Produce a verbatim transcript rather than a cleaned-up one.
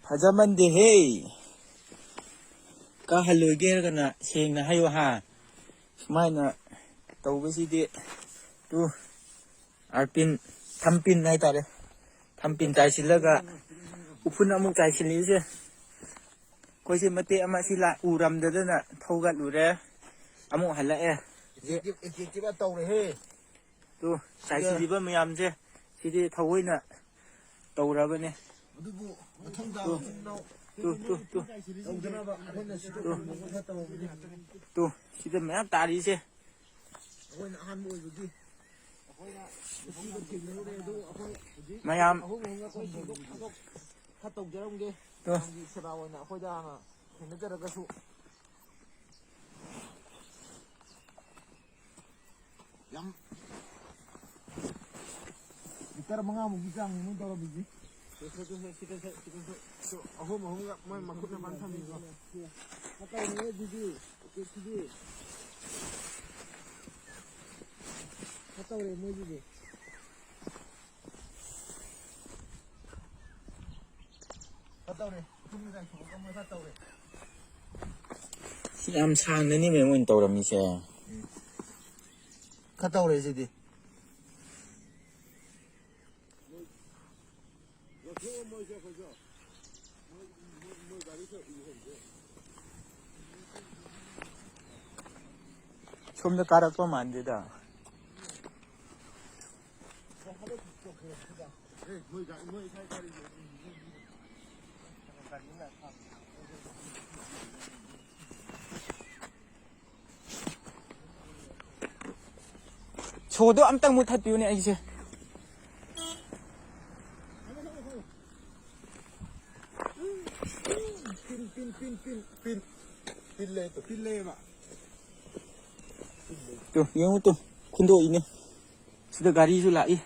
ꯐꯖꯃꯟꯗꯦꯍꯦ꯫ ꯀꯥꯍꯜꯂꯣꯏꯒꯦ ꯍꯥꯏꯔꯒꯅ ꯁꯦꯡꯅ ꯍꯥꯏꯌꯣ ꯍꯥ꯫ ꯁꯨꯃꯥꯏꯅ ꯇꯧꯕꯁꯤꯗꯤ ꯇꯨ ꯑꯥꯔꯄꯤꯟ, ꯊꯝꯄꯤꯟ ꯍꯥꯏꯇꯥꯔꯦ꯫ ꯊꯝꯄꯤꯟ ꯆꯥꯏꯁꯤꯜꯂꯒ ꯎꯐꯨꯟ ꯑꯃꯨꯛ ꯆꯥꯏꯁꯤꯜꯂꯤꯁꯦ꯫ ꯑꯩꯈꯣꯏꯁꯦ ꯃꯇꯦꯛ ꯑꯃ ꯁꯤ ꯂꯥ-, ꯎꯔꯝꯗꯗꯅ ꯊꯧꯒꯠꯂꯨꯔꯦ꯫ ꯑꯃꯨꯛ ꯍꯜꯂꯛꯑꯦ꯫ ꯑꯦꯛꯇꯤꯚ, ꯑꯦꯛꯇꯤꯚ ꯇꯧꯔꯦꯍꯦ꯫ ꯇꯨ, ꯆꯥꯏꯁꯤꯜꯂꯤꯕ ꯃꯌꯥꯝꯁꯦ ꯁꯤꯗꯤ ꯊꯑꯣꯏꯅ ꯇꯧꯔꯕꯅꯦ꯫ ꯑꯗꯨꯕꯨ ꯃꯊꯪꯗ ꯇꯨ, ꯇꯨ, ꯇꯨ, ꯇꯨ꯫ ꯇꯧꯗꯅꯕ ꯑꯩꯈꯣꯏꯅ ꯁꯤꯗ ꯇꯨ꯫ ꯇꯧꯕ ꯈꯔ ꯇꯧꯔꯕꯅꯤ꯫ ꯇꯨ, ꯁꯤꯗ ꯃꯌꯥꯝ ꯇꯥꯔꯤꯁꯦ꯫ ꯑꯩꯈꯣꯏꯅ ꯑꯍꯥꯟꯕ ꯑꯣꯏꯕꯒꯤ ꯑꯩꯈꯣꯏꯅ ꯅꯨꯄꯤꯒ ꯊꯦꯡꯅꯔꯨꯔꯦ꯫ ꯑꯗꯨ ꯑꯩꯈꯣꯏ ꯍꯧꯖꯤꯛ ꯃꯌꯥꯝ ꯑꯍꯨꯝ ꯑꯍꯨꯝꯒ ꯑꯩꯈꯣꯏ ꯁꯦꯡꯗꯣꯛ ꯈꯣꯠꯇꯣꯛ ꯈꯔ ꯇꯧꯖꯔꯝꯒꯦ꯫ ꯇꯨ꯫ ꯃꯌꯥꯝꯒꯤ ꯁꯦꯕꯥ ꯑꯣꯏꯅ ꯑꯩꯈꯣꯏꯗ ꯍꯥꯟꯅ ꯊꯦꯡꯅꯖꯔꯒꯁꯨ꯫ ꯌꯥꯝ ꯂꯤꯇꯔ ꯃꯉꯥꯃꯨꯛꯀꯤ ꯆꯥꯡꯅꯤ ꯃꯣꯏ ꯇꯧꯔꯝꯃꯤꯁꯤ꯫ ꯁꯦ, ꯁꯦ, ꯁꯦ, ꯁꯦ, ꯁꯤꯗ, ꯁꯦ, ꯁꯤꯗ, ꯁꯦ, ꯁꯦ, ꯑꯍꯨꯝ, ꯑꯍꯨꯝꯒ ꯃꯣꯏ ꯃꯈꯨꯠꯅ ꯐꯖꯅ ꯊꯝꯃꯤꯀꯣ꯫ ꯐꯠꯇꯧꯔꯦ ꯑꯗꯨꯗꯤ, ꯄꯦꯀꯦꯠꯁꯤꯗꯤ꯫ ꯐꯠꯇꯧꯔꯦ ꯃꯣꯏꯁꯤꯗꯤ꯫ ꯐꯠꯇꯧꯔꯦ꯫ ꯎꯐꯨꯟ ꯀꯩꯀꯥ ꯊꯣꯛꯑꯒ ꯃꯣꯏ ꯐꯠꯇꯧꯔꯦ꯫ ꯁꯤ ꯌꯥꯝ ꯁꯥꯡꯅꯅꯤ ꯃꯦꯝ ꯑꯣꯏꯅ ꯇꯧꯔꯝꯃꯤꯁꯦ꯫ ꯎꯝ꯫ ꯈꯔ ꯇꯧꯔꯦ ꯁꯤꯗꯤ꯫ ꯁꯣꯝꯗ ꯀꯥꯔꯛꯄ ꯃꯥꯟꯗꯦꯗ꯫ ꯁꯣꯗꯣ ꯑꯝꯇꯪ ꯃꯨꯊꯠꯄꯤꯌꯨꯅꯦ ꯑꯩꯁꯦ꯫ Pin, pin, pin, pin, pin. Pin ꯂꯩ, ꯄꯤꯟ ꯂꯩꯌꯦꯕ꯫ ꯇꯨ, ꯌꯦꯡꯉꯨ ꯇꯨ, ꯈꯨꯟꯗꯣꯛꯏꯅꯦ꯫ ꯁꯤꯗ ꯒꯥꯔꯤꯁꯨ ꯂꯥꯛꯏ꯫